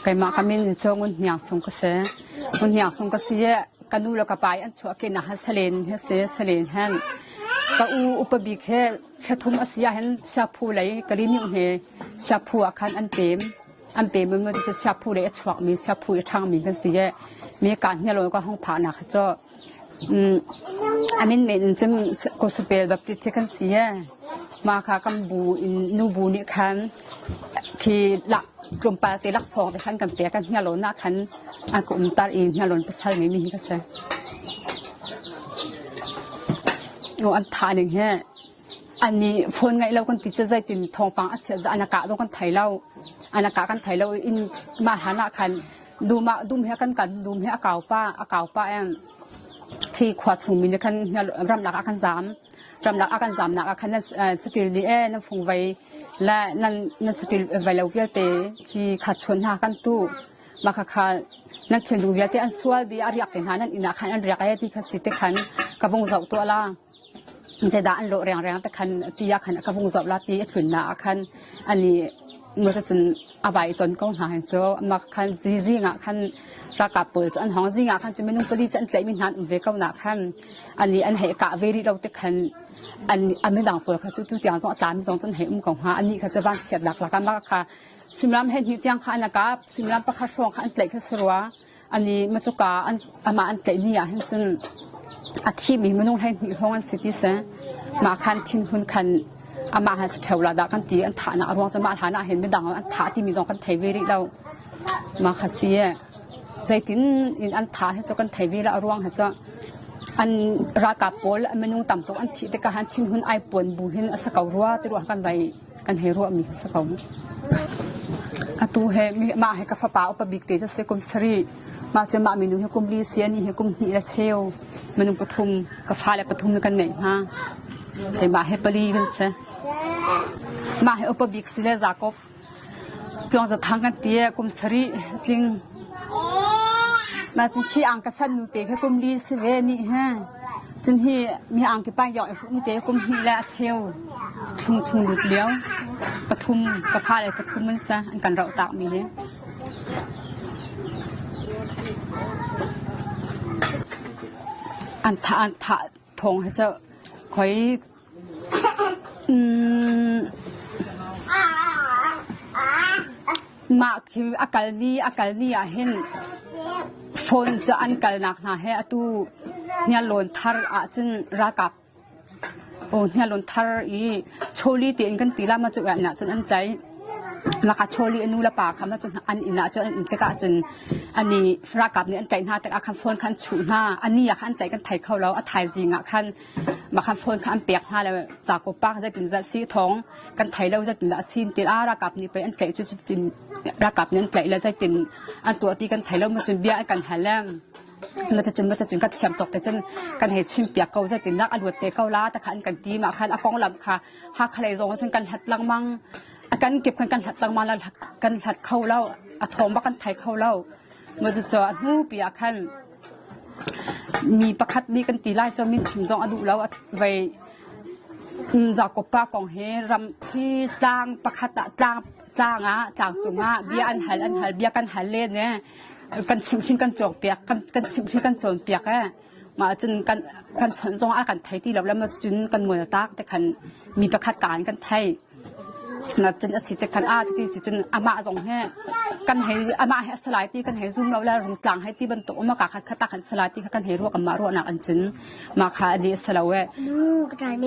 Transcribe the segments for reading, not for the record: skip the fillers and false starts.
Keimah ka min cu Ngun Hniang Sung ka si. Ngun Hniang Sung ka si i ka nu le ka pa i an chuahkehnak hi Salen hi si, Salen hen. Ka u upa bik hi thla thum a si ahhin Siaphu lei Kalymyo he Siaphu ah khan an pem. An pem in cu Siaphu lei a chuakmi, Siaphu i a ṭhangmi kan si i mi kaa hnialawn ka hung phahnak hi cu A min men in cun Gospel Baptist hi kan si ee. Mah kha kan bu in nubu nih khan khi lak tlawmpal te laksawng te khan kan pek. Kan hniarlawn ah khan an ka umter i hniarlawn pasal ngeimi hi ka si. Aw an thah ning hi An nih phone ngeih lo kan ti cu zeitin thawngpang a chiat dah an a kah zong kan thei lo. An a kah kan thei lo i inn mah hlan ah khan dum ah dum he kan kan dum he a kau pah a kau pah i khi khua chungmi nih khan ramlak ah kan zaam. Ramlak ah kan zaamnak ah khan nan saṭil nih ee nan fungvei le nan nan saṭil vai lo vialte khi kha chuan hna kan tuh. Mah khakha nan thinlung vialte an sual dih a riak te hna nan inn ah khan an riak ee ti kha si te khan ka vung zoh tuah la. Zeidah an lawh rengreng te khan ti ah khan ka vung zoh la ti a tlunnak ah khan ani cun a vai ton ko hna hin cu mak khan zing ah khan ralkap pawl cu an hong zing ah khan cu minung pali cu an tlaihmi hna an um ve ko na khan ani an hei kah ve rih lo te khan an a midang pawl kha cu tu tiang zong a tlami zong cu an hei um ko hnga ani kha cu van chiat lak lak ah mah kha suimilam he hnih tiang kha an kap suimilam pakhat hrawng kha an tlaih kha si rua Ani macuka an amah an tlaih ni ah hin cun a thimi minung 12 hrawng an si ti si. Mah khan thinhun khan amah han si ṭheo la dah kan ti an thahnak a ruang cu mah hlan ah hin midang an thah timi zong kan thei ve rih lo. Mah kha si zeitin in an thah hi cu kan thei ve lo a ruang hi cu an ralkap pawl minung tam tuk an thih tikah han thinhun ai puan bu hin a si ko rua ti ruah kan vai kan hei ruahmi si ko. Atu he mah he ka fapa upa bik te cu si kum sarih. Mah cu mah minung hi kum li si ani hi kum hnih le cheu. Minung pathum ka fale pathum kan ngeih hna. Keimah he pali kan si. Mah he upa bik si le Jakob. Tluang zathang kan ti kum sarih tling. Mah cun khi ang ka san nu te kha kum li si ve ni he. Cun hi mi angki pa yok i hrukmi te kum hnih le a cheu thlung chung lut lio pathum ka fale pathum an si an kan roh takmi hi. An thah an thah thawng hi cu khoi Mah khi a kal ni a kal ni ah hin phone cu an kalnak hna he atu Hniarlawn thar ahcun ralkap aw Hniarlawn thar i chawli tein kan ti la ma cu inn ah cun an tlaih. Maka chawli a nu le pa kha ma cu an inn ah cun an um tikah cun ani ralkap nih an tlaih hna tikah khan phone kha an chuh hna. A ni ah khan an tlaih kan thei kho lo. A thaizing ah khan Mah khan phone kha an pek hna le cakup pa zeitindah si thawng kan thei lo zeitindah a sin ti a ralkap nih pei an tlaih cu cutin ralkap nih an tlaih le zeitin an tuah ti kan thei lo ma cun bia an kan hal le matacun matacun kan thiam tawk te cun kan hei chim piak ko zeitindah a luat te ko la ta kha an kan ti mah khan a konglam kha Hakha lei zong cun kan hlat lengmang a kan kip khan kan hlat lengmang la kan hlat kho lo a thawng bak kan thei kho lo macucu a hnu pi ah khan Mi pakhat nih kan ti lai cu min chim zong a duh lo. Vei Jakob pa kong hi ram hi tlang pakhat ah tlang tlang ah tlang cungah bia an hal an hal bia kan hal len e kan chimhhrin kan cawkpiak kan kan chimhhrin kan cawnpiak e mah cun kan kan chawnh zong a kan thei ti lo le ma cun kan ngol tak te khan mi pakhat ka in kan thei. Cun a si te khan a ti si cun amah zong he kan hei amah he a salai ti kan hei zum lo le rungtlang hei ti bantuk um ka khat khat khan salai ti kha kan hei ruah kan mah ruahnak an cun mah kha a di a si lo e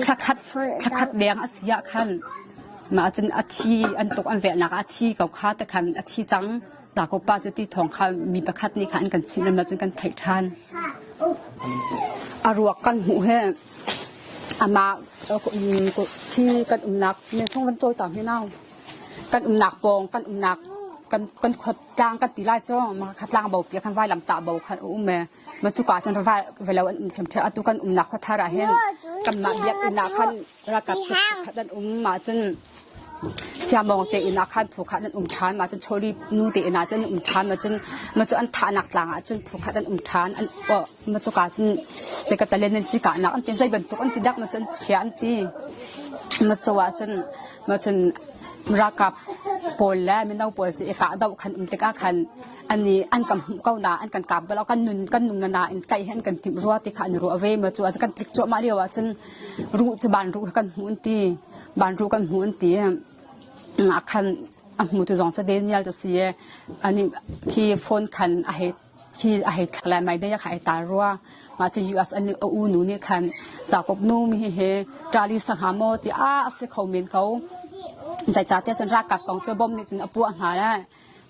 thlakhat thlakhat deng a si ah khan mah cun a thi an tuk an velhnak ah a thi ko kha te khan a thi cang ta ko pa cu ti thawng kha mi pakhat nih kha an kan chimh le cun kan theih ṭhan a ruak kan hmuh he Amah khi kan umnak men sung van cawi ta hme nau. Kan umnak pawng kan umnak kan kan khot tlang kan ti lai cu ma kha tlang bo pi khan vailam tah bo khan a um e ma cuka cun va velo an um ṭhiamṭhiam atu kan umnak khua thar ah hin kanmah biakinn ah khan ralkap khat an um ma cun Siamawng ce inn ah khan phu khat an um ṭhan. Mah cun chawli nu te inn ah cun an um ṭhan. Mah cun mah cu an thahnak tlang ah cun phu khat an um ṭhan. An mah cuka cun zei ka talen an si kahnak an ti zei bantuk an ti dak mah cun chia an ti. Mah cu ah cun mah cun. Ralkap pawl le mino pawl cu i kahdoh khan um tikah khan an i an kan hmuh ko na an kan kap bal kan nun kan nung na nain tlaih hi an kan timh rua ti kha an ruah ve ma cu kan tlik cuahmah lio ahcun ruh cu ban ruh kan hmuh an ti ban ruh kan hmuh an ti ah khan a hmutu zong cu Daniel cu si i ani khi phone khan a hei Khi a hei thlak le mai dei kha ai tar rua. Mah cu US an a u nu nih khan Jakob nu mi hi ṭali sa hnga maw ti a a si kho men ko. Zeicahtiah cun ralkap zong cu bom nih cun a puah hna le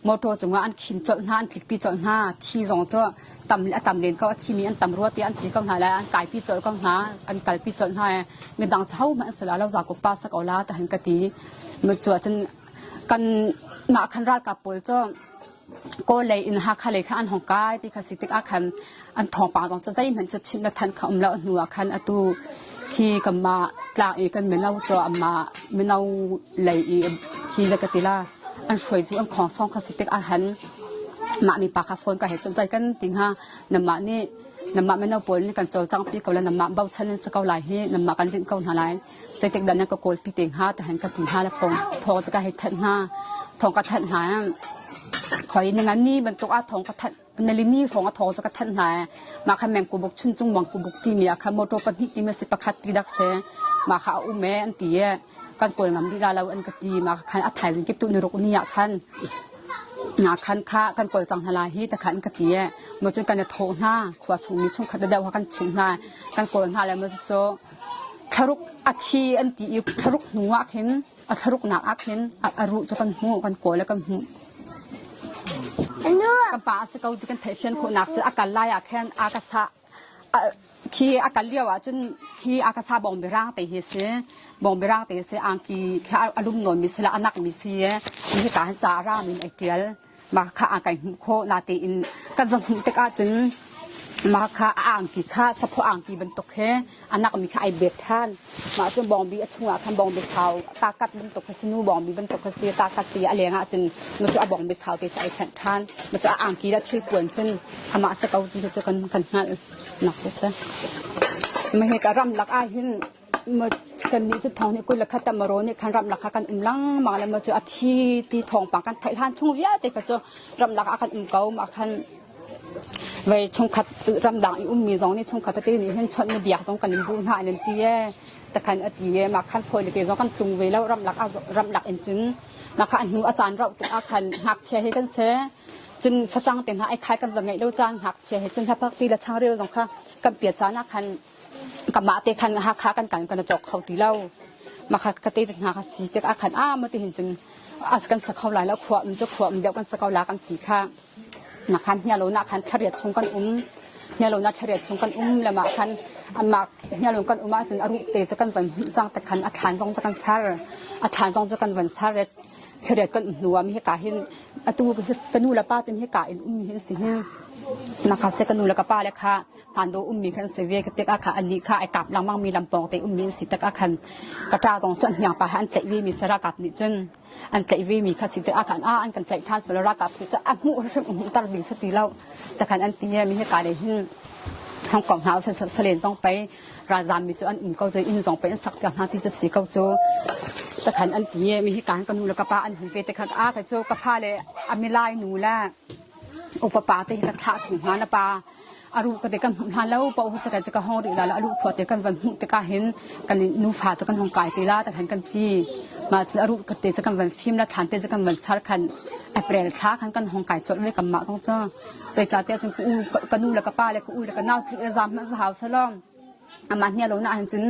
motor cungah an khin colh hna, an tlikpi colh hna. Thi zong cu tam a tam len ko, a thimi an tam rua tiah an ti ko hna le an kaipi colh ko hna, an kalpi colh hna. Midang cu hohmanh an si la lo, Jakob pa sa ko la ti han ka ti. Cu ahcun kan mah khan ralkap pawl cu Kawl lei in Hakha lei kha an hong kai ti kha si tikah khan an thawngpang zong cu zeihmanh cu chimh le thanh kha um lo hnu ah khan atu khi kanmah tlang i kan mino cu amah mino lei i khi le ka ti la an hruai cu an khawng kha si tikah khan mah mipa kha phone ka he chawnh zai kan ti hnga namah nih namah mino pawl nih kan cawlcangpi ko le namah bochan in si ko lai hi namah kan rinh ko hna lai. Zeitik dah nan ka kawlpi te hnga tihan ka ti hna le thawng thawng cu ka hei thanh hna. Thawng ka thanh hna. Khoi ninga ni bantuk ah thawng ka thanh nali ni hrawng a thawng cu ka thanh hna. Mah kha mengkubuk chuncung mangkubuk timi ah kha motor pahnih timi si pakhat ti dak se mah kha a um e an ti e kan kawl ngam rih la lo an ka ti mah khan a thaizing kip tu ni ruk ni ah khan nga khan kha kan kawl cang hna lai hi ta khan ka ti e mo cun kan i thawh hna khua chung mi chungkhat deuh kha kan chimh hna kan kawl hna le mo cu Thlaruk a thi an ti i thlaruk hnu ah khin a thlaruknak ah khin a ruh cu kan hmuh kan kawl le kan hmuh. Kan pa a si ko ti kan theihfian khawhnak cu a kal lai ah khin a ka sah khi a kal lio ah cun khi a ka sa bawng birang te hi si bawng birang te si angki khi a lum nawn mi si la a nak mi si hi ka hin ca a ra min ai tial Mah kha a kai hmuh khawh natein kan va hmuh tikah cun mah kha a angki kha saphaw angki bantuk he a nakmi kha ai bet ṭhan. Mah cun bawngbi a chungah khan bawngbi thau takat bantuk kha si nu bawngbi bantuk kha si takat si a lengah cun nu cu a bawngbi sau te cu ai fenh ṭhan. Mah cu a angki le thil puan cun amah si ko ti cu kan kan hngalh nak cu si. Mah hi ka ramlak ah hin Kannih cu thawng nih 21 tamaro nih khan ramlak kha kan um lengmang le maw cu a thi ti thawngpang kan theih hlan chung vialte kha cu ramlak ah kan um ko. Mah khan vei chungkhat ramdang i ummi zong nih chungkhat tete nih hin chawnh na biak zong kan in duh hna an in ti ee. Takhan a ti ee. Mah khan fawi le te zong kan tlung ve lo ramlak ah ramlak in cun mah kha a hnu a caan rauh tik ah khan ngakchia he kan si. Cun facang te hna ai khai kan va ngeih lo caan ngakchia he cun hlapak ti le changreu zong kha kan piat caan ah khan Kamah te khan Hakha kan kan kan cawk kho ti lo. Makha ka te hna kha si tik ah khan a ma ti hin cun as kan sa kho lai lo khua um cu khua um deuh kan sa ko la kan ti kha na khan hnia lo na khan thlariat chung kan um hnia lo na thlariat chung kan um le ma khan amak hnia lo kan um ahcun a ruh te cu kan van hmuh cang te khan a thlan zong cu kan sar a thlan zong cu kan van sar Thariat kan um hnu ah mi hika hin atu ka nu le pa cu hika in ummi hin si hi. Nakha se ka nu le ka pa le kha hmando ummi khan si ve tik ah kha anih kha ai kap lengmang mi lampawng te ummi an si tik ah khan ka ṭa zong cu an hniang pa he an tlaih ve mi si ralkap nih cun an tlaih ve mi kha si tik ah khan a an kan tlaih ṭhan sula ralkap cu a hmuh hrim hmuh tar ding si ti lo takhan an ti mi hika le hin Hong Kong hna salen zong pei ralzaam mi cu an um ko cu inn zong pei an sak piak hna ti cu si ko cu takhan an ti mi hi kan ka nu le ka pa an hun ve te khan a ka cu ka fale a milai nu le upa pa te hi ka thlah chung hna na pa a ru ka te kan hmuh hna lo pa hu ka ka hong ri la la alu phua te kan van hmuh tikah hin kan nufa cu kan hong kai te la takhan kan ti ma cu aru ka te cu kan van fim la thlan te cu kan van sar khan April thla khan kan hong kai chawlh ve kan mah tong cu Zeicahtiah cun ka u ka nu le ka pa le ka u le ka nau tlik le zaam hmanh va hau selaw amah hnial lo na ahhin cun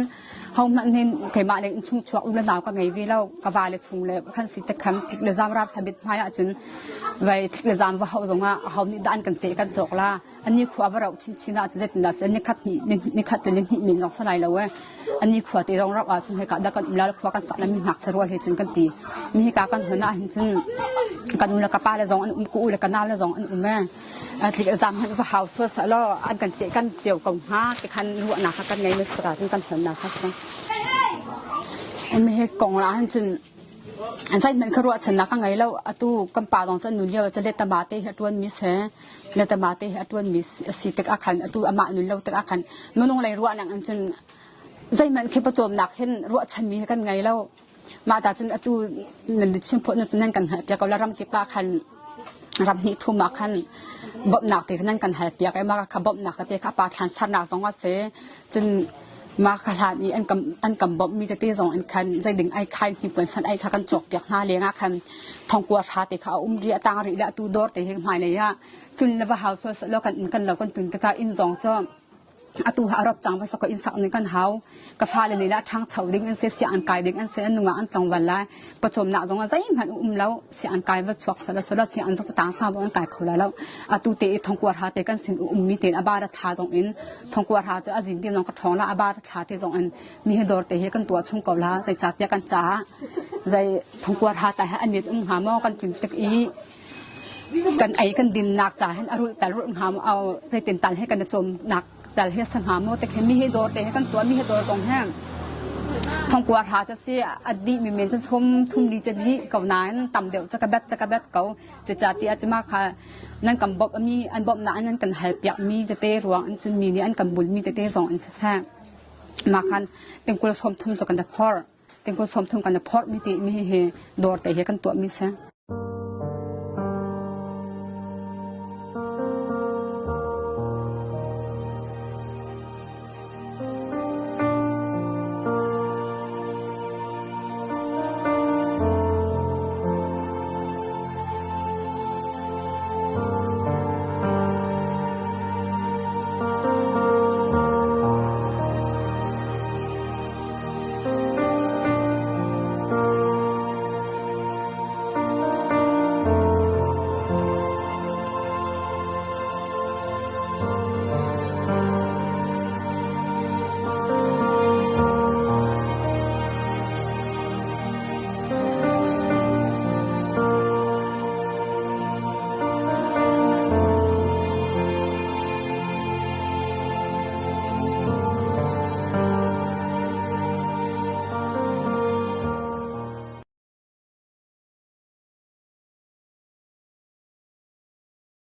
hohmanh hin keimah le innchung chuak u le nau ka ngei ve lo ka va le chung le khan si te khan tlik le zaam rar sabit hmai ahcun vai tlik le zaam va hauh zongah aho nih dah an kan ceh kan cawk la ani khua va rauh chinchin ahcun zeitindah si ni khat hnih ni khat le ni hnih min zong salai lo e ani khua te zong rauh ahcun hika dah kan um la khua kan sak la mi ngakchia rual he cun kan ti mi hika kan hon ahhin cun ka nu le ka pa le zong an um ka u le ka nau le zong an um e tlik zam hmanh va hau sual seh law an kan ceh kan ceu ko hnga ti khan ruahnak kha kan ngei mi saka cun kan hon kha si mi he kong la han cun an sai men kha ruahchannak ka ngei lo atu kan pa dong cun nun lio cu letama te hi a tuan mi se letama te hi a tuan mi si tik ah khan atu amah nun lo tik ah khan minung lei ruahnak in cun zeihmanh khi pawcawmnak hin ruahchan mi hi kan ngei lo. Mah ta cun atu nan chim phawt na nan kan hngalh piak ko la ram kip ah khan ram hnih thum ah khan bawmhnak te kha nan kan hal piak i mah kha bawmhnak tete kha pa thlan sarnak zong a si. Cun mah kha hlan i an kan bawmhmi tete zong in khan zeiding ai khai hnipuan fan ai kha kan cawk piak hna lengah khan thongkua hra te kha a um rih a tang rih le atu dawr te hi hmailei ah tlun le va hau sual seh kan inn kan lo kan tlun tikah inn zong cu atu ha arop cang va sok inn sak ning kan hau. Ka fale nih la ṭhangcho ding an si, sianginn kai ding an si, an nungak an tlangval lai. Pawcawmnak zong ah zeihmanh um lo. Sianginn kai va chuak sala sala sianginn zong tang sang zong an kai kho lai lo. Atu te i thongkua hra te kan sin ummi tein a ba da tha zong in thongkua hra cu a zin te zong ka ṭhawng la a ba da thla te zong in mi hi dawr te hi kan tuah chung ko la zeicahtiah kan caah zei thongkua hra ta hi an mit um hnga maw kan tlun tik i kan ei kan dinnak ca hin a rulh tal rulh hnga maw au zeitin tal he kan i cawmnak tal hi sa hnga maw te khi mi hi dawr te he kan tuah mi hi dawr kong he thongkua hra ca si a dih mi men cu sum thum li ca dih ko nain tam deuh ca ka bet ca ka bet ko cuca ti ah cuma kha nan kan bawmh mi an bawmhnak nan kan hal piak mi tete ruang an cun mi nih an kan bul mi tete zong an siseh mah khan tingkul 30 cu kan da phor tingkul 30 kan da phor mi ti mi hi dawr te hi kan tuah mi si.